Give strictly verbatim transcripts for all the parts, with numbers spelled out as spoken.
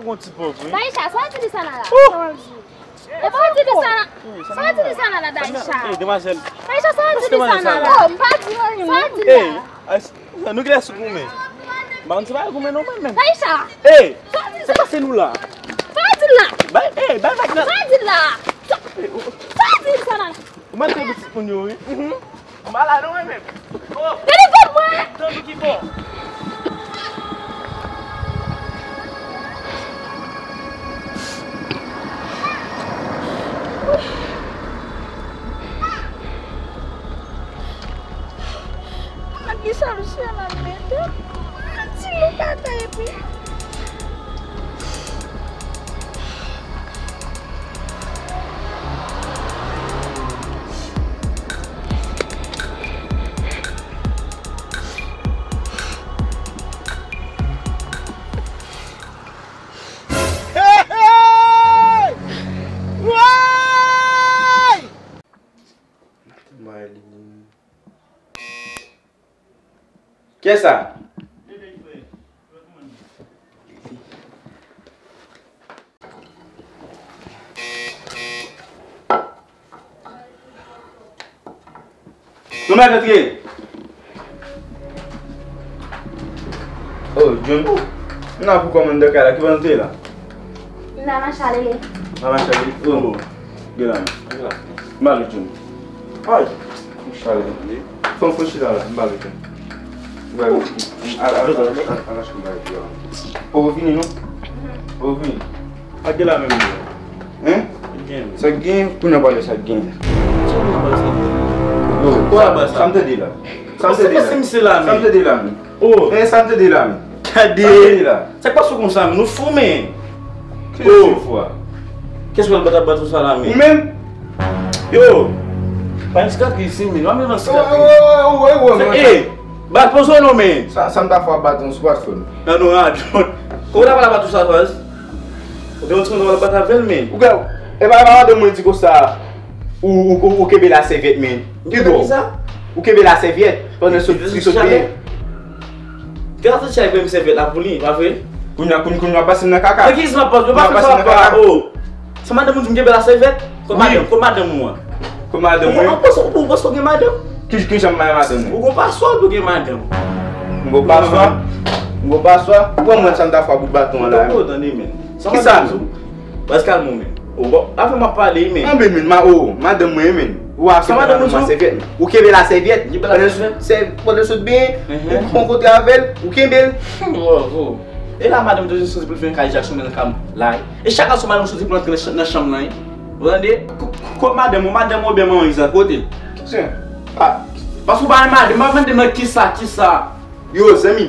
Gon ti pòv, wi. Daisha, sa w di Lisana la? Sa w di? E pa w di Lisana. Sa w di Lisana la, Daisha? Ey, demwazèl. Daisha, sa w di Lisana la? Oh, m pa di anyen, non. Sa w di la? Ey, nou genlè sou goumen. M pa konn si pa goumen non, mwen menm. Daisha! Ey! Sa w di? Sa pase nou la? Sa w di la? Bay, ey, bay vag nan. Sa w di la? Sa w di Lisana la? Ou mèt fè pitit moun yo, wi. Mhm. Ou malad, ou menm. Oh! Telefòn mwen! Tankou ki bon. Gad ki sa misye la mete. Ti lou batay epi. Hey, hey! Woy! Kiyès sa? Nou mèt antre. Oh, John. M nan pou kòmandan kay la. Ki bò nou te ye la? M nan mache ale. Nan mache ale? Oh. Gen la. M ale, John. Ay. Mache ale. Fò m fò chita la. M ale, John. M ale. Al, al, al, al, al achte yon bagay pou yo. Ou vini, non? Ou vini. Ak de la menm. Hein? Gen. Sa gen, pou nou pale sa gen. Sa gen, sa gen. Yo, sa, sa m tande la. Sa m tande la. Sa m tande la, men. Oh. Eh, sa m tande la, men. Gade. Sa m tande la. Sa k pase konsa, men? Nou fou, men. Ki fou a? Kès w al bat ap bat ou sa la, men? Ou menm? Yo. Pa yon sikatris, men. Ou menm nan sikatris. Oh, oh, oh, oh, oh, oh, oh. Eh, bat pozo non, men. Sa, sa m ta fè w ap bat yon smartphone. Nan nou radyo. Kòman w ta pral bat ou sa, Faz? Ou gen yon timoun w ap bat avè l, men. Ou gen, e pa, e pa madanm mwen di konsa, ou, ou, ou, ou kenbe la sèvyèt, men. Ki dwòl? Ou kenbe la sèvyèt pandan sot, li sot byen. Te ap soti ak menm sèvyèt la pou li, pa vre? Kounye a, kounye, kounye a, pase m nan kaka. Nan ki sens m ap pase? Yo pa fè sa, papa, oh. Se madanm ou di m kenbe la sèvyèt? Kot madanm, kot madanm ou an? Kot madanm mwen? Ou panse, ou panse ou gen madanm? Ki, ki jan m bay madanm mwen? Ou gon paswòd ou gen madanm? M gon paswòd? M gon paswòd? Ou pran mwen sa m ta fwa bout baton an la. Ou tande, men. Ki sa, men? Baz, kalme w, men. Ou bon, afè m ap pale, men. Anben, men, ma, oh, madanm mwen, men. Ou a kenbe madanm mwen sèvyèt, men. Ou kenbe la sèvyèt. Pandan sot byen, ou rankontre avè l, ou kenbe l. Bravo. E la, madanm toujou soti pou l fè yon kay Jackson nan kay la. E chak aswè, madanm soti pou l antre nan ch-, nan chanm nan, wi. Ou tande? Ko-, ko-, kot madanm ou, madanm ou oubyen manman Iza, kote l? Paske ou pa renmen madanm, m ap mande nan kisa, kisa. Yo, zanmi.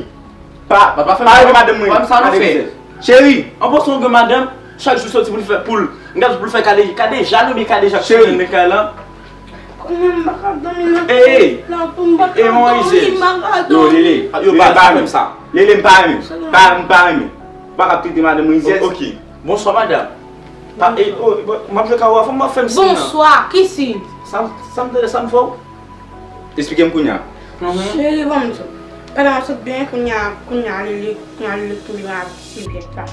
Pa, pa, pa fè m sa non. Pa renmen madanm mwen. Pa fè m sa non, frè. Cheri. An panse yon grann madanm, chak jou soti pou l fè, pou l, m gade pou l fè kale, kale jan nou byen kale jan sou nan kay lan. Kounye a m pa ka dòmi nan kay la tou, m pa ka dòmi, m pa ka dòmi. Yo, Lele. Yo, baz, pa fè m sa. Lele, m pa renmen. Pa, m pa renmen. M pa ka trete madanm mwen rizyèz. Ok. Bonswa, madanm. Pa, e, o, m ap jwe kawo a, fò m ap fè m siy nan. Bonswa, ki siy? Sa, sa m tande, sa m fè w? Esplike m kounye a. Cheri, ban m di w. Pandan m ap sot benyen, kounye a, kounye a, li, li, kounye a, li tonbe nan sèvyèt la.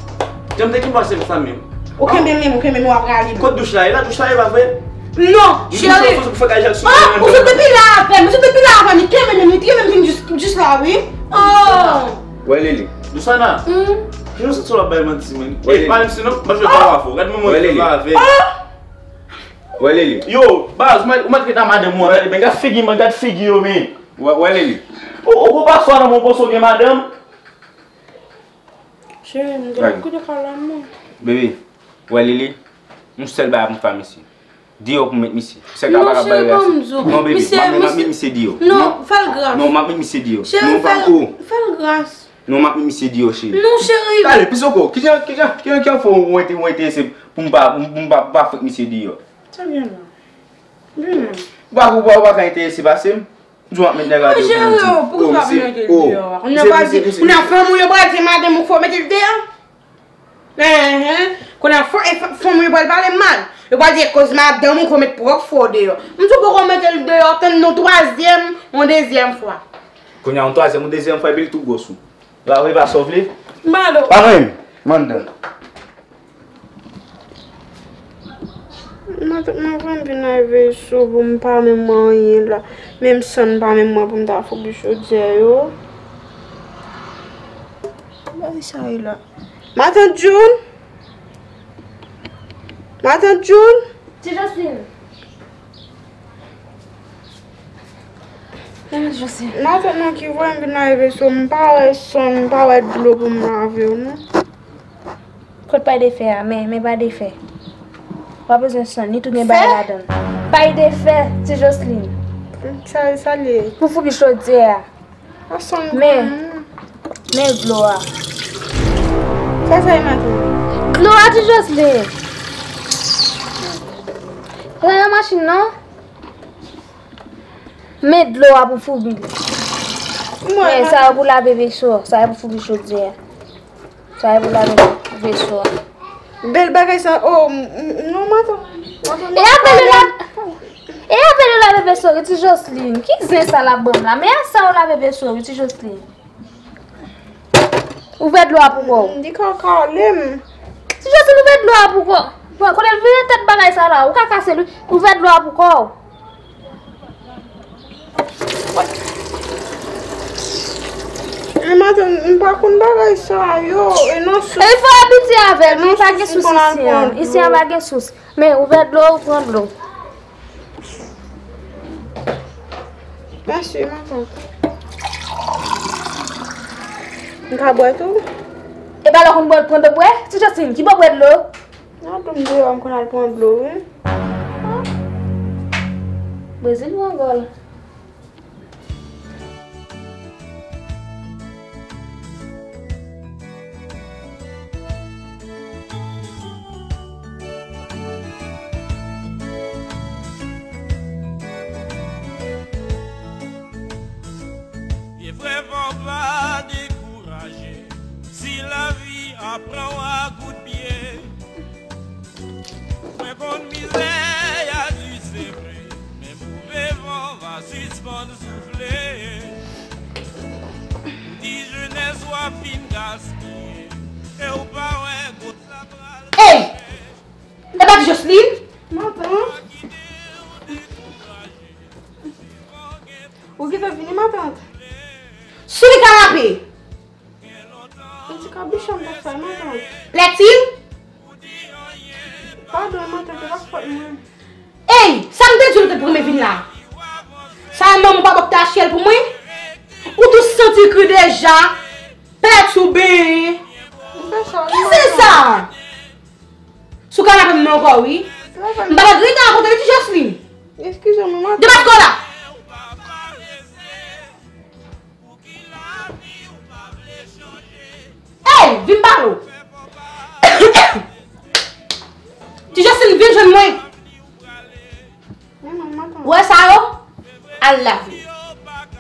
Jan m te kenbe sèvyèt la menm. Ou kenbe menm, ou kenbe menm, w ap rale. Kot douch la ye la? Douch la ye, pa vre? Non, cheri. Ou sot depi la avè m, ou sot depi la avè m, li kenbe menm, li kenbe menm jis, jis la, wi. Oh. Wè, Lele. Dousana. Hmm? Ki jan w santi w ap bay manti, men? Wè, Lele. Ey, pa menm si non, m ap jwe kawo avè w. Gad manman w jwe avè. Wè, Lele. Yo, baz, ou mèt, ou mèt ret a madanm ou an, gade, men gad figi, men gad figi yo, men. Wè, wè, Lele. Ou, ou, ou pa swa nan bon poso gen madanm. Cheri, m te koute kòlè m non. Bebe, wè, Lele, yon sèl bagay pou m fè misye. Deyò pou m met misye. Sèl ka pa ka bay la. Non, bebe, m ap met misye deyò. Non, fè l gras. Non, m ap met misye deyò. Cheri, fè l, fè l gras. Non, m ap met misye deyò, cheri. Non, cheri. Talè, plis ankò. Kijan, kijan, kijan, kijan fè w ente-, w enterese pou m pa, pou m, pou m pa, pa fout misye deyò? Sa gen la. Vini. Ou pa, ou pa, ou pa ka enterese pase m? M di w m ap met nèg la deyò pou mwen di. Cheri, poukisa w ap mete l deyò a? Kounye a w pral di, kounye a fanm ou yo pral di madanm ou k fè w mete l deyò? Enhen. Kounye a fanm, e fanm, fanm ou yo pral pale m mal. Yo pral di e koz madanm ou k fè w met pwòp frè w deyò. M di w poko mete l deyò, tann yon twazyèm, yon dezyèm fwa. Kounye a yon twazyèm, yon dezyèm fwa, epi l tou gwòs ou. Lave pa sa w vle. M pa dwe. Pa mwen menm. M anndan. Matant mwen, mwen vin rive sou pou m pa menm anyen la. Menm sann pa menm mwen pou m ta foubi chodyè yo. Bagay sa ye la. Matant June! Matant June! Ti Joseline! Matant Joseline. Matant mwen ki voye m vin rive sou, m pa wè sann, m pa wè dlo pou m lave yo non. Kot pay de fè a? Men, men pay de fè. W pa bezwen sann, li tou gen bagay ladan l. Pay de fè, Ti Joseline. Sa, sa l ye? Pou foubi chodyè a. A sann. Men, men dlo a. Sa, sa e maten? Dlo a, Ti Joseline. Se pa nan machin non. Men dlo a pou foubi li. Men sa yo pou lave veso, sa yo pou foubi chodyè a. Sa e pou lave veso a. Bèl bagay sa. Oh, m- m- non, matant. Matant, e apre yo la- E apre yo lave veso, Ti Joseline. Ki zen sa l ap ban m la? Men a sa yo lave veso, Ti Joseline. Ouvè dlo a pou kò w. Di kò kale m. Ti Joseline, ouvè dlo a pou kò w. Bon, kote l vire tèt bagay sa la, ou ka kase l wi. Ouvè dlo a pou kò w. E matant, m pa konn bagay sa yo. E non sous. E fò abitye avè l, non, pa gen sous isi an. Isi an pa gen sous. Men, ouvè dlo, ou pran dlo. Mèsi, matant. M ka bwè tou? E pa lè w konn bwè, pran dlo bwè? Ti Joseline, ki bò bwè dlo? Nan dlo m deyò, m konn al pran dlo, wi. Brezil ou Angòl? Vye frè, fò w pa dekouraje. Si lavi a pran w a kout pye, mwen konn mizè y a di se vre, men move van va sispann soufle. Ou di jenès w ap fin gaspiye, e w pa wè kote sa pral mennen. Ey! E pa Ti Joseline? Matant. Ou kite vini, matant? Sou li kanape! Yon ti kabichon m t ap fè, matant. Lètil? Padon, matant, se pa fòt mwen. Ey, sa m te di w te pou renmen vin la? Sa e manman w papa w t achte l pou mwen? Ou tou santi kri deja? Pèt sou benyen. M fè sa, wi, matant. Ki zen sa? Sou kanape m nan ankò, wi. M pa t ap rete a kote li, Ti Joseline. Eskize m, matant. Debake w la. Ey, vin pale w. Ti Joseline, vin jwenn mwen. Ou wè sa yo? Al lave.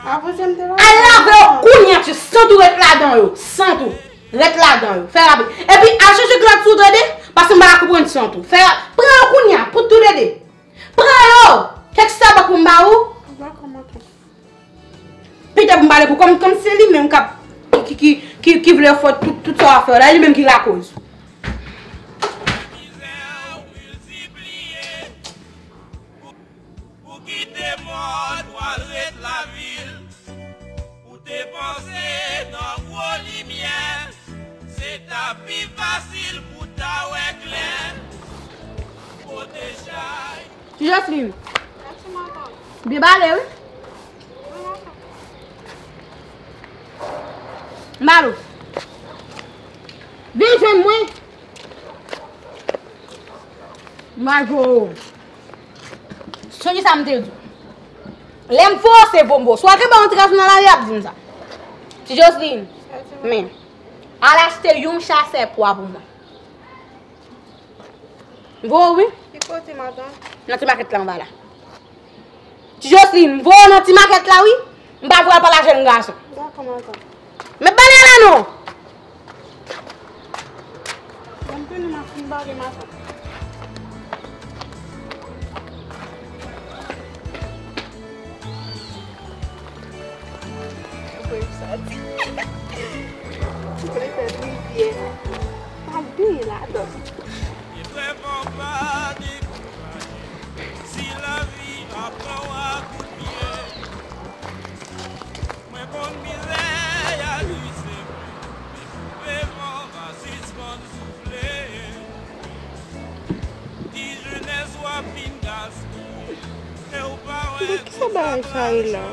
Al lave yo kounye a, ti sant ou ret ladan yo. Sant ou ret ladan yo. Fè rapid. Epi al chanje glòt sou tande, paske m pa ka konprann sant ou. Fè ra- pran yo kounye a, pou tou tande. Pran yo! Kèk sabak pou m ba ou. Dakò, matant. Petèt m pale pou kòm, kòm se li menm k ap, ki, ki, ki, ki vle fè tout, tout sa w ap fè la, li menm ki lakoz. Pou kite mòd w al ret lavil. Ou te panse nan gwo limyè, se ta pi fasil pou ta wè klè. Kote chay. Ti Joseline. Mèsi, matant. Byen pale, wi. Wi, matant. Malo. Vin jwenn mwen. Malo. Sonje sa m te di w. Lè m fò, se vo m vo. Si w al gen ba yon ti gason nan lari, ap di m sa. Ti Joseline, men, al achte yon chasè pwa pou mwen. M vo w, wi. Ki kote, matant? Nan ti makèt la anba la. Ti Joseline, m vo w nan ti makèt la, wi. M pa vle w al pale a jèn gason. Dakò, matant. Met bale a la non. Ban m tounen, m ap fin bale matant. Ou konnen sa di. Ou konnen fè rivyè. Pa byen ladan. Li vrèman pa dekouraje. Sa bagay sa ye la.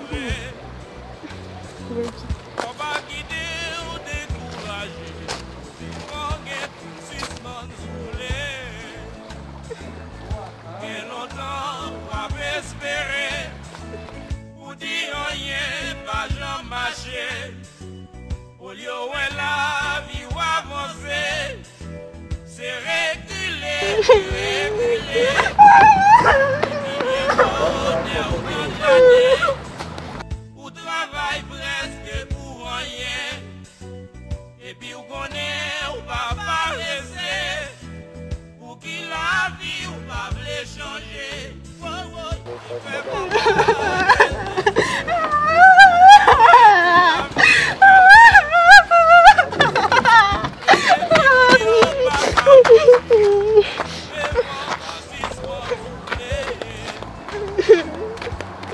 Kòman kite w dekouraje? Fò gen pou sispann soule. Gen lontan w ap espere, ou di anyen pa janm mache. Olye w wè lavi w avanse, se rekile, rekile. Epi gen bonè w nan jaden, ou travay prèske pou anyen. Epi w konnen ou pa parese. Pouki lavi w pa vle chanje? Wo, wo, ki fè kòman.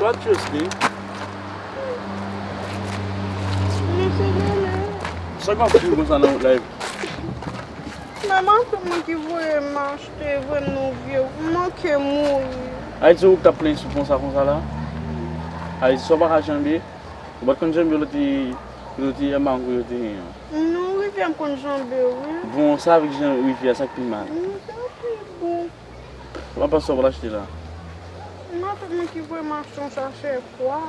What you speak? Mesye Nene. Sa k ap di konsa nan wout la? Manman, se mwen ki voye m achte, voye m nan Vye Wout. M manke mouri. Ayiti, ou t ap plenn sou pon sa konsa la? Ayiti, sa w pa ka janbe? Ou pa t konn janbe lòt ti, lòt ti mango yo te gen an? Non, rivyè m konn janbe, wi. Bon, sa avèk jan rivyè a, sa k pi mal? Non, sa pi bon. Ou pa panse w pral achte la? Manman, se mwen ki voye m achte yon sachè pwa.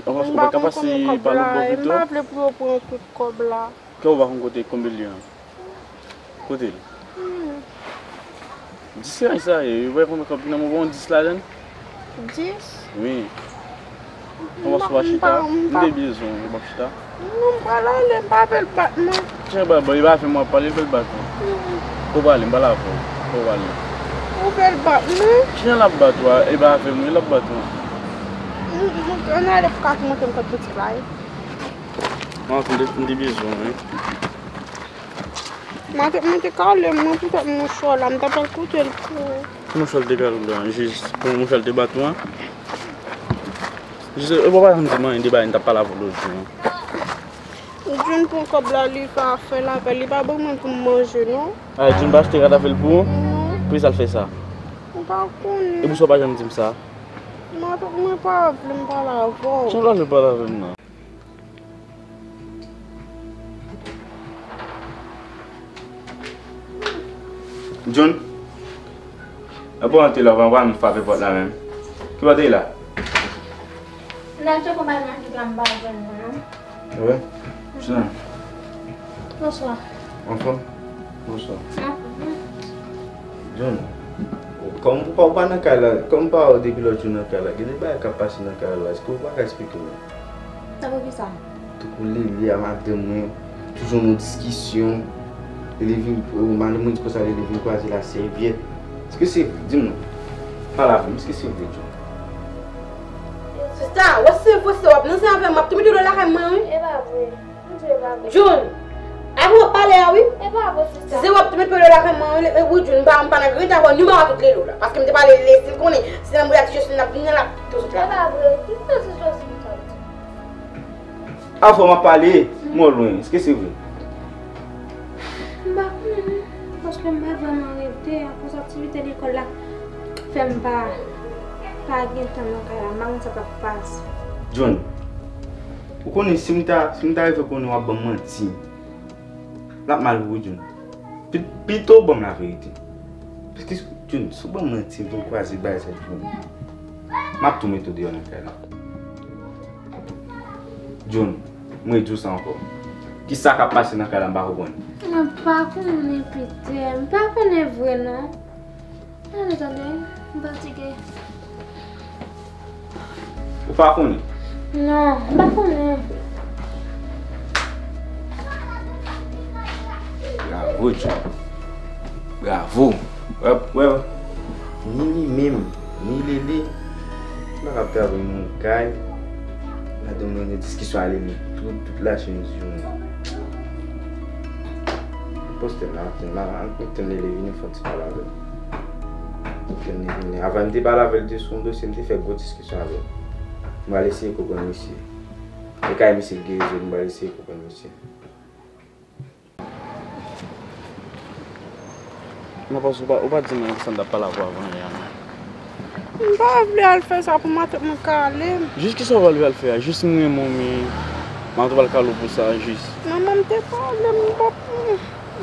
Ou pa ka pase pa lòt bò pito? M pa vle pou yo pran tout kòb la. Kè ou pa konn kote konbyen li an? Kote l? Hmm. Dis se sa ye, ou pa konn kòb nan mwen, bon, dis ladan l? Dis? Wi. Ou pa sou chita? M te bezwen ou pa chita. Non, m pral ale, m pa vle l bat mwen. Tiens, ba, ba, e pa avè mwen w ap pale, l fè l bat ou. Hmm. Ou pale, m pale avè w. Ou pale. Ou vle l bat mwen? Kijan l ap bat ou a? E pa avè mwen l ap bat ou. M, m, ann ale pou kafou montre m kot boutik la ye. Mwen te, m te bezwen, wi. Mwen te, mwen te kale mwen poutèt mouchwa la, m ta pral koute l pou ou. Mouchwa l te kale w la, jis pou mouchwa l te bat ou an. Jis, e, ou pa janm di m anyen de bagay m t ap pale avè w lòt jou an. Jun pran kòb la, li pa fè l avè l, li pa ban mwen pou m manje, non. A, Jun pa achte ratafèl pou ou? Non. Poukisa l fè sa? M pa konnen. E poukisa w pa janm di m sa? Mwen, mwen pa vle m pale avè w. Jan w pa vle pale avè m nan? Jun, e pa w antre la, w pa, w pa frape pòt la menm. Ki bò w te ye la? Nan chè konpay makèt la, m pa jwenn mwen, non. Wi. Jun. Bonswa. Anfòm? Bonswa. Anfòm. Jun, kòm ou pa, ou pa nan kay la, kòm m pa wè w depi lòt jou nan kay la, gen de bagay k ap pase nan kay la, èske ou pa ka eksplike m? Tankou kisa? Tankou Lele a madanm mwen, toujou nan diskisyon. Lele vin, o, madanm mwen di konsa, Lele vin kwaze lasèvyèt. Èske se vre? Di m non. Pale avè m, èske se vre, Jun? Sista, wè se vre, se w ap nan se avè m, m ap tou mete dlo lakay mwen, wi. E pa vre. Jun, avè w ap pale a, wi. E pa vre, sista. Si se w ap tou mete dlo lakay mwen, wi, wi, Jun, m pa, m pa nan grenn ta fò, ni m a tout Lele la. Paske m te pale Lele, si l konnen, si nan bouda ti Jocelyn ap vin nan l ap tou sot la. E pa vre. Ki ti Jocelyn sa? Avè w m ap pale, m wè w lwen. Èske se vre? M pa konnen non, paske m pa vrèman rete akoz aktivite lekòl la fè m pa, pa gen tan nan kay la, m pa konn sa k ap pase. Jun, ou konnen si m ta, si m ta rive konnen w ap ban m manti, l ap mal pou ou, Jun. Pi-, pito w ban m laverite. Paske, Jun, si w ban m manti, m vin kwaze bagay sa, Jun, m ap tou mete w deyò nan kay la. Jun, mwen di w sa ankò. Kisa k ap pase nan kay la, m pa konprann. Mwen pa konnen, Peter. M pa konnen vre, non. Tande, tande, m fatige. Ou pa konnen? Non, m pa konnen. Bravo, Jun. Bravo. Wè, wè, wè. Ni li menm, ni Lele. M pa ka travay nan kay. Madanm mwen gen diskisyon a Lele tout, tout lachemiz jounen. Poste m la, m la, m tann Lele vini fè yon ti pale avè l. Tann li vini. Avan m te pale avè l de sou yon dosye, m te fè gwo diskisyon avè l. M pral eseye konprann misye. E kay misye l gen rezon, m pral eseye konprann misye. Mwen panse ou pa, ou pa di mwen sa m t ap pale avè w avan yè a, non. M pa vle al fè sa pou matant mwen kale m. Jis kisa w pral al fè a? Jis m renmen w, men matant w pral kale w pou sa, jis. Manman m te pale m, m pa,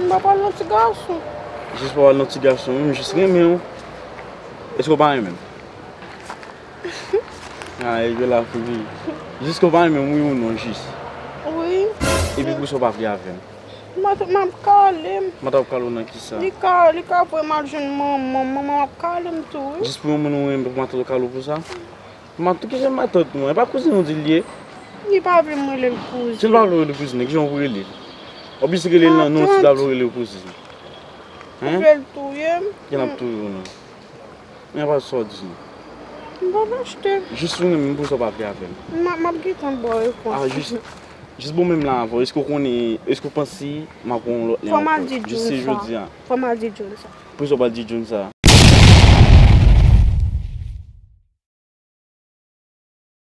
m pa pral nan ti gason. Jis pa pral nan ti gason, men jis renmen w. Èske w pa renmen m? Ah, e gen la fou li. Jis ke w pa renmen m, wi ou non, jis. Wi. Epi pou sa w pa vle avè m. Matant m ap kale m. Matant w ap kale w nan kisa? Li ka, li ka voye m al jwenn manman m. Manman m ap kale m tou, wi. Jis pou yon moun ou renmen, pou matant w kale w pou sa? Matant, ki jan matant mwen? E pa kouzin ou di l ye? Li pa vle m rele l kouzin. Si l pa vle w rele l kouzin, ki jan w pou rele l? W ap jis rele l nan non, si l pa vle w rele l kouzin. Hein? Ou vle l touye m? Ki l ap touye w non? Men pa sa w di. M pa achte. Jis ou menm pou sa w pa vle avè m. M a- m ap gentan ba w repons. Ah, jis, jis bon menm la avè w. Èske w konnen, èske w panse m ap wè yon lòt nèg ankò? Fò m al di John sa. Jis se jodi a. Fò m al di John sa. Pou sa w pa di John sa?